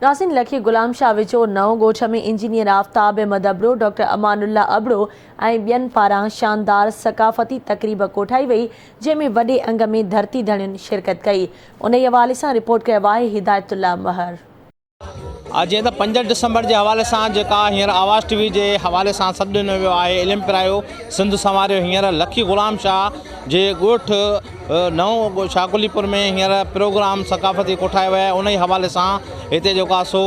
ناظرين لکي غلام شاهه وچو نئون ڳوٺ ۾ انجنيئر آفتاب احمد ابڙو، ڊاڪٽر امان الله ابڙو ۽ ٻين پاران شاندار ثقافتي تقريب ڪوٺائي وئي جنهن ۾ وڏي انگ ۾ ڌرتي ڌڻين شرڪت ڪئي انهي حوالي سان رپورٽ ڪيو آهي هدايت الله مهر. جيئن ته 5 ڊسمبر جي حوالي سان جيڪا هينئر آواز ٽي وي جي حوالي سان سڏ ڏنو ويو آهي علم پرايو سنڌ سنواريو هينئر لکي غلام شاهه جي ڳوٺ نئون شاڪولي پور ۾ هينئر پروگرام ثقافتي ڪوٺايو ويو آهي انهي حوالي سان هتي جيڪو آهي سو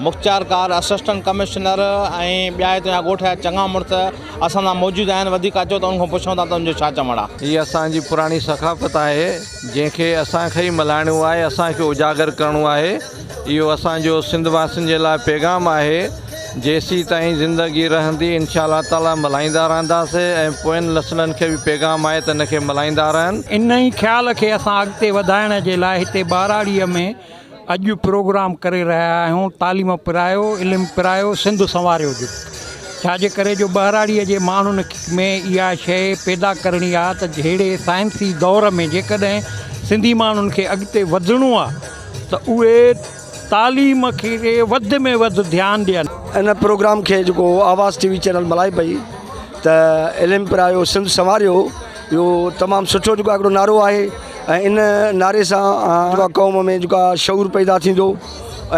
مختيارڪار اسسٽنٽ ڪمشنر ۽ ٻيا هتي جا ڳوٺ جا چڱا مڙس اسان سان موجود آهن وڌيڪ اچو ته ان کان پڇون ٿا ته ان جو ڇا چوڻ آهي. هي اسان جي پراڻي ثقافت آهي جنهن کي اسان کي ئي ملهائڻو آهي اسان کي اجاگر ڪرڻو آهي اهو اسان جو سنڌ واسين جي لاء پيغام آهي جيسيتائين زندگي رهندي انشاء الله تعالي ملهائيندا رهنداسين ۽ پوين نسلن کي به پيغام آهي ته ان کي ملهائيندا رهن. انهي خيال کي اسان اڳتي وڌائڻ جي لاء هتي ٻهراڙيء ۾ اڄ پروگرام ڪري رهيا آهيون تعليم پرايو علم پرايو سنڌ سنواريو جو ڇا جي ڪري جو ٻهراڙيء جي ماڻهن ۾ اها شيء پيدا ڪرڻي آهي ته جهڙي سائنسي دور ۾ جيڪڏهن سنڌي ماڻهن کي اڳتي وڌڻو آهي ته اهي تعليم کي وڌ ۾ وڌ ڌيان ڏين. ان پروگرام کي جيڪو آواز ٽي وي چينل ملهائي پئي ته علم پرايو سنڌ سنواريو اهو تمام سٺو جيڪو هڪڙو نعرو آهي ۽ ان نعري سان جيڪو آهي قوم ۾ جيڪو آهي شعور پيدا ٿيندو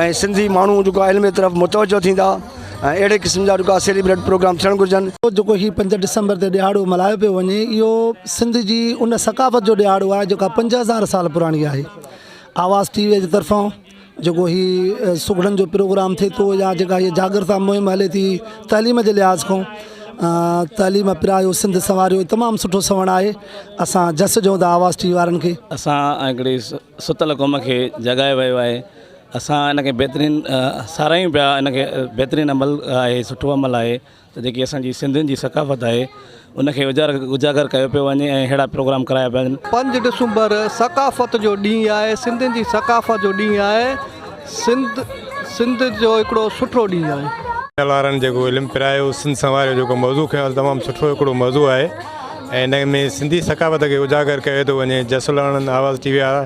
۽ سنڌي ماڻهو جيڪو آهي علم جي طرف متوجه ٿيندا ۽ اهڙي قسم جا جيڪو آهي سيليبريٽ پروگرام ٿيڻ گهرجن. جيڪو هي 5 ڊسمبر تي ڏهاڙو ملهايو پيو وڃي اهو سنڌ جي ان ثقافت جو ڏهاڙو آهي جيڪا 5000 سال پراڻي آهي. آواز ٽي وي جي طرفان جيڪو هي سگهڙن جو پروگرام ٿئي ٿو يا جيڪا هي جاگرتا مهم هلي ٿي تعليم جي لحاظ کان تعليم پرايو سنڌ سنواريو تمام سٺو سوڻ آهي اسان جس ڏيون ٿا آواز ٽي وي وارن کي. اسان هڪڙي ستل قوم کي جڳايو ويو آهي اسان ان کي بهترين ساراهيون پيا ان کي بهترين عمل آهي سٺو عمل آهي ته جيڪي اسان جي سنڌين جي ثقافت آهي ان کي اجاگر ڪيو پيو وڃي ۽ اهڙا پروگرام ڪرايا پيا وڃن. 5 ڊسمبر ثقافت جو ڏينهن آهي سنڌين جي ثقافت جو ڏينهن آهي سنڌ سنڌ جو هڪڙو سٺو ڏينهن آهي. چينل وارن جيڪو علم پرايو سنڌ سنواريو جيڪو موضوع کنيو آهي تمام سٺو هڪڙو موضوع آهي ۽ ان ۾ سنڌي ثقافت کي اجاگر ڪيو ٿو وڃي جس لهڻن آواز ٽي وي وارا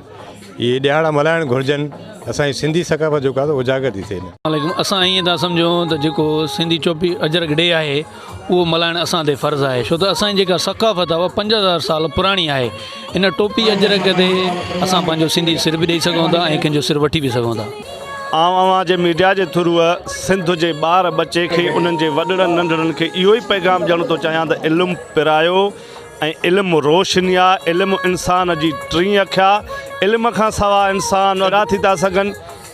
اهي ڏهاڙا ملهائڻ گهرجن اسان جي سنڌي ثقافت جيڪا آهي اجاگر ٿي ٿئي. عليڪم اسان ائين ٿا سمجهون ته جيڪو سنڌي چوپي اجرڪ ڊي آهي اهو ملهائڻ اسان تي فرض آهي ڇو ته اسان جي جيڪا ثقافت آهي اها 5000 سال پراڻي آهي ان ٽوپي اجرڪ تي اسان پنهنجو سنڌي سر به ڏئي سگهون ٿا ۽ ڪنهن جو سر وٺي به سگهون ٿا. آئون اوهان جي ميڊيا جي ٿرو سنڌ جي ٻار ٻچي کي انهن جي وڏڙن ننڍڙن کي اهو ئي پيغام ڏيڻ ٿو چاهيان ته علم پرايو ۽ علم روشني آ، علم انسان جي ٽين اک آ، علم کان سوا انسان وڏا ٿي ٿا سگهن،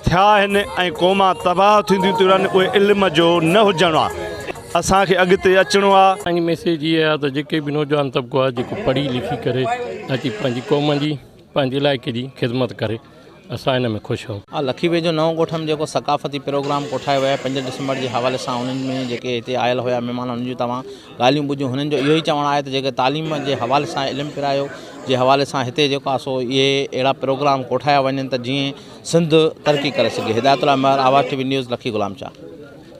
ٿيا آهن ۽ قومان تباهه ٿينديون ٿيون رهن، اهي علم جو نه هجڻ آ، اسان کي اڳتي اچڻو آ. اسان جي ميسيج اها آ ته جيڪي به نوجوان طبقو آ جيڪو پڙهي لکي ڪري اچي پنهنجي قوم جي پنهنجي علائقي جي خدمت ڪري. اسان ان ۾ خوش آهيون. لکي ويجهو نئون ڳوٺ ۾ جيڪو ثقافتي پروگرام ڪوٺايو ويو آهي 5 ڊسمبر جي حوالي سان انهن ۾ جيڪي هتي آيل هيا مهمان انهن جون توهان ڳالهيون ٻڌيون هنن جو اهو ئي چوڻ آهي ته جيڪي تعليم جي حوالي سان علم پرايو جي حوالي سان هتي جيڪو آهي سو اهي اهڙا پروگرام ڪوٺايا وڃن ته جيئن سنڌ ترقي ڪري سگهي Hidayat Ullah Mehar Awaz T V news Lakhi Ghulam Shah.